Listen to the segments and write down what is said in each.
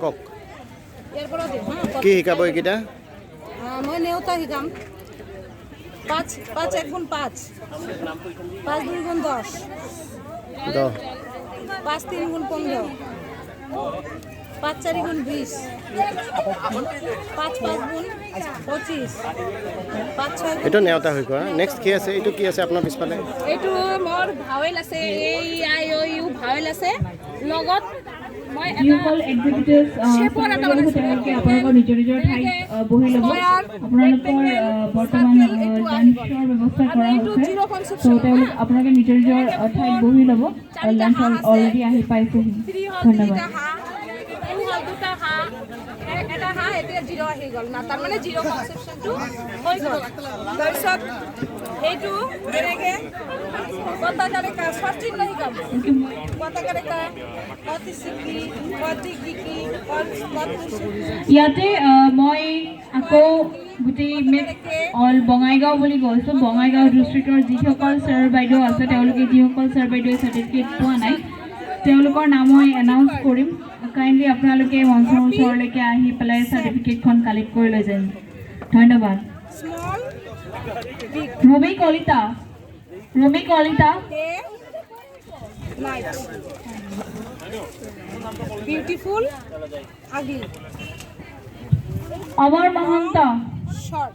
কওক। ইয়াৰ পৰা দিম হা। কি শিকাব এইকেইটা? মই নেওতা শিকাম। পাঁচ, পাঁচ এক গুণ পাঁচ, পাঁচ দুই গুণ 10, 10, পাঁচ তিন গুণ 15, পাঁচ চাৰি গুণ 20, পাঁচ পাঁচ গুণ 25, পাঁচ ছয় গুণ এইটো নেওতা হৈ গ'ল। নেক্সট কি আছে? এইটো কি আছে আপোনাৰ পিছফালে? এইটো মোৰ ভাৱেল আছে, এ I O U ভাৱেল আছে। লগত মই এটা যিসকল এক্সিকিউটিভ শ্বেপৰ এটা বনাইছোঁ। তেওঁলোকে আপোনালোকৰ নিজৰ নিজৰ ঠাইত তেনেকে বহি ল'ব। স্কয়াৰ, আপোনালোকৰ ৰেক্টেংগল, বৰ্তমান চাৰ্কেল এইটো আহিব। লাঞ্চৰ ব্যৱস্থা আৰু কৰা এইটো হৈছে। জিৰ' কনচেপশ্যন। ত' তেওঁলোক আপোনালোকে নিজৰ নিজৰ ঠাইত বহি ল'ব। চাৰিটা লাঞ্চ হাঁহ আছে। অলৰেডি আহি পাইছেহি। থ্ৰী হ'ল। ধন্যবাদ। তিনিটা হাঁহ, টু হ'ল দুটা হাঁহ, এটা হাঁহ, এতিয়া জিৰ' আহি গ'ল না, তাৰমানে জিৰ' কনচেপশ্যনটো হৈ গ'ল। তাৰপিছত সেইটো এনেকে কতাকাৰে কা ষষ্ঠীৰ শিকাম। কতাকাৰে কা, কতি চিকি, কতি কিকি, কত। ইয়াতে মই আকৌ গোটেই মিছ অল বঙাইগাঁও বুলি কৈছোঁ। বঙাইগাঁও ডিষ্ট্ৰিক্টৰ যিসকল ছাৰ বাইদেউ আছে, তেওঁলোকে, যিসকল ছাৰ বাইদেৱে চাৰ্টিফিকেট পোৱা নাই, তেওঁলোকৰ নাম মই এনাউন্স কৰিম। কাইণ্ডলি আপোনালোকে মঞ্চৰ ওচৰলৈকে আহি পেলাই চাৰ্টিফিকেটখন কালেক্ট কৰি লৈ যায়। ধন্যবাদ। Small, big. Rumi Kalita, Rumi Kalita. Day, night, beautiful, ugly. Amar Mahanta. Short.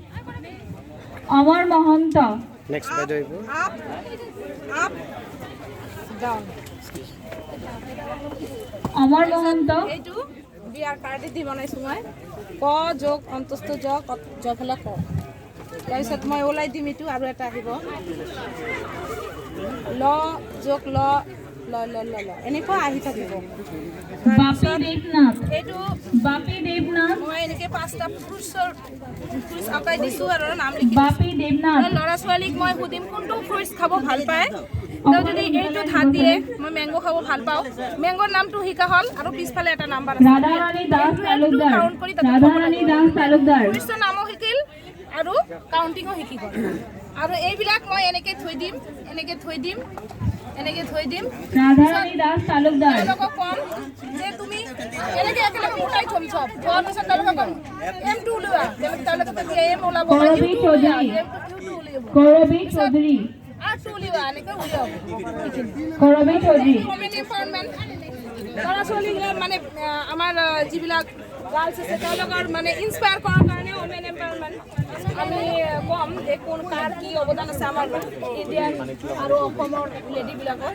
Amar Mahanta. Next বাইদেউ আহিব। Up, up, down. Amar Mahanta. এইটো বিয়াৰ কাৰ্ড দি বনাইছোঁ মই। ক যোগ অন্তস্থ জ, জ ফলা ক। তাৰপিছত মই ওলাই দিম এইটো আৰু এটা আহিব। ল যোগ ল, ল ল ল ল, এনেকুৱা আহি থাকিব। বাপি দেৱনাথ। এইটো বাপি দেৱনাথ। মই এনেকৈ পাঁচটা ফ্ৰুটছৰ ফ্ৰুটছ আঁকাই দিছোঁ আৰু নাম লিখি। বাপি দেৱনাথ। ল'ৰা ছোৱালীক মই সুধিম কোনটো ফ্ৰুটছ খাব ভাল পায়। তেওঁ যদি এইটোত হাত দিয়ে, মই মেংগ' খাব ভাল পাওঁ, মেংগ'ৰ নামটো শিকা হ'ল আৰু পিছফালে এটা নাম্বাৰ আছে। ৰাধাৰাণী দাস এইটো তালুকদাৰ। কাউণ্ট কৰি তাতে থ'ব ৰাধাৰাণী লাগিব। দাস তালুকদাৰ। ফ্ৰুটছৰ নামো শিকিল আৰু কাউণ্টিঙো শিকি গ'ল। আৰু এইবিলাক মই এনেকৈ থৈ দিম, এনেকৈ থৈ দিম, এনেকৈ থৈ দিম। ৰাধাৰাণী দাস তালুকদাৰ। তেওঁলোকক ক'ম যে তুমি এনেকৈ একেলগে গোটাই থ'ম চব। থোৱাৰ পিছত তেওঁলোকক ক'ম এমটো উলিওৱা। তেওঁলোকে তেতিয়া এম ওলাব বা কৰবী ইউটো উলিওৱা, চৌধুৰী। এমটো ইউটো উলিয়াব। কৰবী চৌধুৰী। আৰটো উলিওৱা, এনেকৈ উলিয়াব সেইখিনি। কৰবী চৌধুৰী। ওমেন এম্পাৱাৰমেণ্ট, ল'ৰা ছোৱালীবিলাক মানে আমাৰ যিবিলাক গাৰ্লছ আছে, তেওঁলোকৰ মানে ইনস্পায়াৰ কৰাৰ কাৰণে ওমেন এম্পাৱাৰমেণ্ট আমি ক'ম যে কোন কাৰ কি অৱদান আছে আমাৰ ইণ্ডিয়ান আৰু অসমৰ লেডিবিলাকৰ।